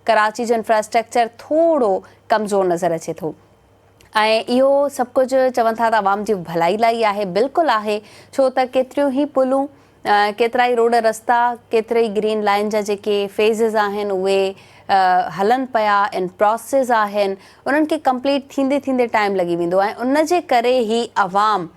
ڪراچي جو انفراسٽرڪچر ٿورو ڪمزور نظر اچي ٿو ۽ اهو سڀ ڪجهه چون ٿا ته عوام جي ڀلائي لاء ئي آهي بلڪل آهي ڇو ته ڪيتريون ئي پلون ڪيترائي روڊ رستا ڪيتري ئي گرين لائين جا جيڪي فيزز آهن اهي هلن پيا ان پراسيس آهن انهن کي ڪمپليٽ ٿيندي ٿيندي ٽائيم لڳي ويندو ۽ ان جي ڪري هي عوام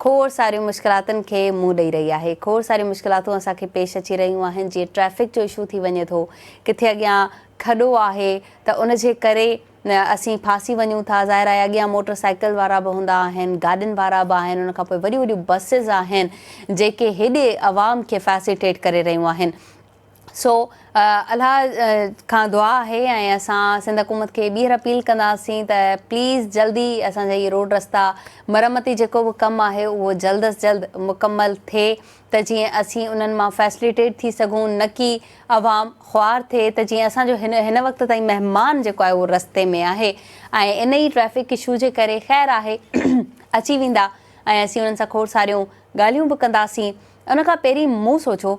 کوڙ ساريون مشڪلاتن کي منهن ڏئي رهي آهي کوڙ ساريون مشڪلاتون اسان کي پيش اچي رهيون آهن جيئن ٽريفڪ جو اشو ٿي وڃي ٿو ڪٿي اڳيان کڏو آهي ته ان جي ڪري اسين ڦاسي وڃون ٿا ظاهر آهي اڳيان موٽر سائيڪل وارا به هوندا آهن گاڏين وارا به آهن ان کان پوء وڏيون وڏيون بسز آهن جيڪي هيڏي عوام کي فيسليٽيٽ ڪري رهيون آهن سو الله کان دعا آهي ۽ اسان سنڌ حڪومت کي ٻيهر اپيل ڪنداسين ته پليز جلدي اسان جا هي روڊ رستا مرمتي جيڪو به ڪم آهي اهو جلد از جلد مڪمل ٿئي ته جيئن اسين انهن مان فيسليٽيٽ ٿي سگهون نه ڪي عوام خوار ٿئي ته جيئن اسان جو هن هن وقت تائين مهمان جيڪو آهي اهو رستي ۾ آهي ۽ ان ئي ٽريفڪ اشو جي ڪري خير آهي اچي ويندا ۽ اسين انهن سان کوڙ ساريون ڳالهيون به ڪنداسين ان کان پهرين مون سوچيو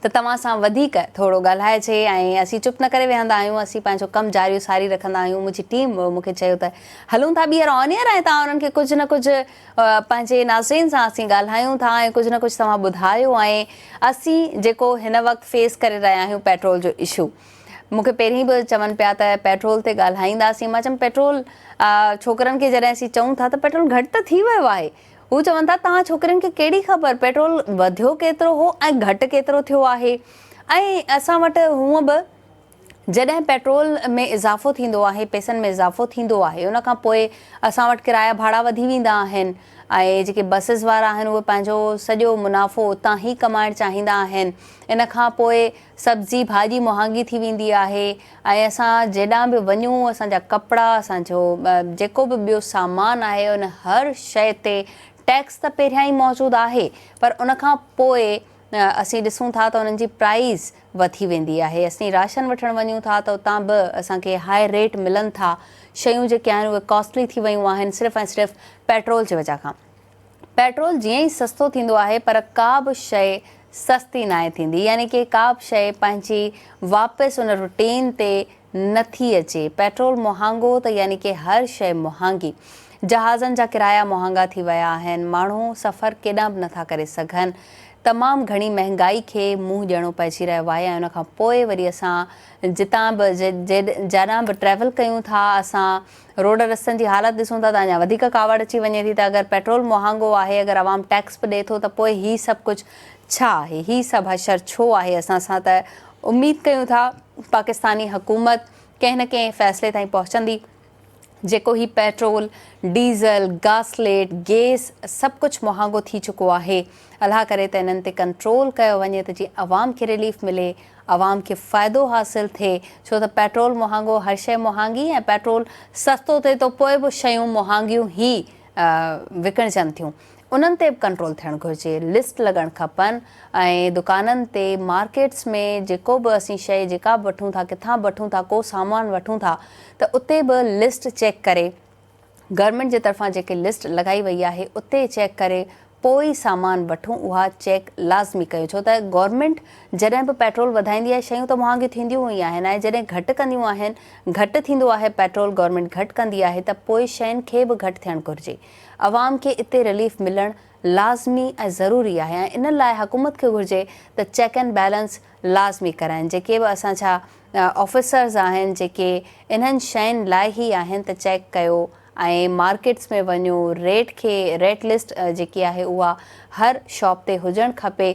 ته توهان سان وڌيڪ ٿورو ڳالهائجي ۽ اسين چپ نه ڪري ويهندا آهيون اسين پنهنجو ڪم جاري و ساري رکندا آهيون منهنجي ٽيم مون کي چيو ته هلون ٿا ٻيهر آن ايئر ۽ توهان انهن کي ڪجهه نه ڪجهه پنهنجي ناظرين سان اسين ڳالهايون ٿا ۽ ڪجهه نه ڪجهه توهان ٻڌايو ۽ اسين جيڪو هن وقت فيس ڪري رهيا آهيون پيٽرول جو اشو مون کي پهرين به چون پيا ته پيٽرول تي ڳالهائينداسين مان چيم پيٽرول ڇوڪرن کي جڏهن اسين چئون ٿا ته پيٽرول گهٽ ته ٿي ويو آهي هو چون ٿا توهان ڇوڪرين کي ڪهڙي خبر پيٽرول وڌيو ڪيترو هو ۽ گهٽ ڪيترو ٿيو آهي ۽ اسان وٽ هونء به جڏهن پيٽرول ۾ اضافو ٿيندو آهي پئسن ۾ اضافو ٿيندو آهي ان کان پوء اسان وٽ ڪرايا ڀاڙا وڌي ويندا آهن ۽ جيڪي بسز وارا آهن اهي پنهنجو سڄو منافعو اتان ئي ڪمائڻ چاهيندا آهن ان کان پوء سبزي ڀاڄي مهانگي ٿي ويندي آهي ۽ اسان جيڏانهن به وڃون اسان جا ڪپڙا اسان جو جيڪو به ٻيو سامان آهي ان هر شيء تي ٽيڪس ته پهريان ئي موجود آهي پر ان کان پوء اسين ڏسون ٿا ته انهن جي پرائيز وڌي ويندي آهي اسين راشن وٺڻ وڃون ٿا ته اتان به اسان کي هاء ريٽ ملن ٿا شيون جيڪي آهن اهي ڪاسٽلي ٿي ويون آهن صرف ۽ صرف پيٽرول جي وجه کان پيٽرول جيئن ئي سستو ٿيندو آهي پر ڪا به شيء سستي ناهي ٿيندي يعني ڪي ڪا به شيء پنهنجي واپس ان روٽين تي نه ٿي اچي. پيٽرول مهانگو ته يعني ڪي هر شيء مهانگي. جهازن جا ڪرايا مهانگا ٿي ويا آهن، ماڻهو سفر ڪيڏانهن به نه ٿا ڪري سگهن. تمام گهڻي مهنگائي کي منهن ڏيڻو پئجي رهيو آهي ۽ ان کان پوء وري اسان جتان به جيڏانهن به ٽريول ڪيون ٿا اسان روڊ رستن جي حالت ڏسون ٿا ته اڃا وڌيڪ ڪاوڙ اچي وڃي ٿي ته اگر پيٽرول مهانگو آهي اگر عوام ٽيڪس به ڏئي ٿو ته پوء هي سڀ ڪجهه ڇا آهي هي سڀ حشر ڇو آهي اسان سان ته اميد ڪيون ٿا پاڪستاني حڪومت ڪنهن نه ڪنهن فيصلي تائين پهچندي جيڪو هي پيٽرول ڊيزل گاسليٽ گيس سڀ ڪجهه مهانگو ٿي چڪو آهي الله ڪري ته انهن تي ڪنٽرول ڪيو وڃي ته جيئن عوام کي رليف ملي عوام کي فائدو حاصل ٿئي ڇو ته پيٽرول مهانگو هر شيء مهانگي ۽ پيٽرول سستو ٿئي ٿو پوء به شيون مهانگيون ئي وڪڻجن ٿيون انهن تي به ڪنٽرول ٿيڻ گهرجي لسٽ لڳڻ کپن ۽ دڪانن تي مارڪيٽس ۾ جيڪو به اسين شيء جيڪا به وٺون ٿا ڪٿان به وٺون ٿا ڪو سامان وٺون ٿا ته اتي به لسٽ چيڪ ڪري گورنمينٽ جي طرفان جيڪي لسٽ لڳائي وئي آهي اتي چيڪ ڪري پوء ئي سامان وٺون اها چيڪ لازمي ڪيو ڇو ته گورنمينٽ جڏهن به پيٽرول وڌائيندي آهي شيون ته مهانگيون ٿينديون ئي آهن ۽ جڏهن گهٽ ڪنديون آهن گهٽ ٿيندو آهي پيٽرول گورنمينٽ گهٽ ڪندي آهي ته پوء شين کي به گهٽ ٿيڻ گهرجي عوام کي اتي رليف ملڻ لازمي ۽ ضروري آهي ۽ ان لاء حڪومت کي گهرجي ته چيڪ اينڊ بيلنس لازمي ڪرائين جيڪي به اسان جا آفيسرز آهن جيڪي انهن شين لاء ئي آهن ته چيڪ ڪيو ۽ مارڪيٽس ۾ وڃو ريٽ کي ريٽ لسٽ جيڪي آهي اها هر شاپ تي هجڻ کپي.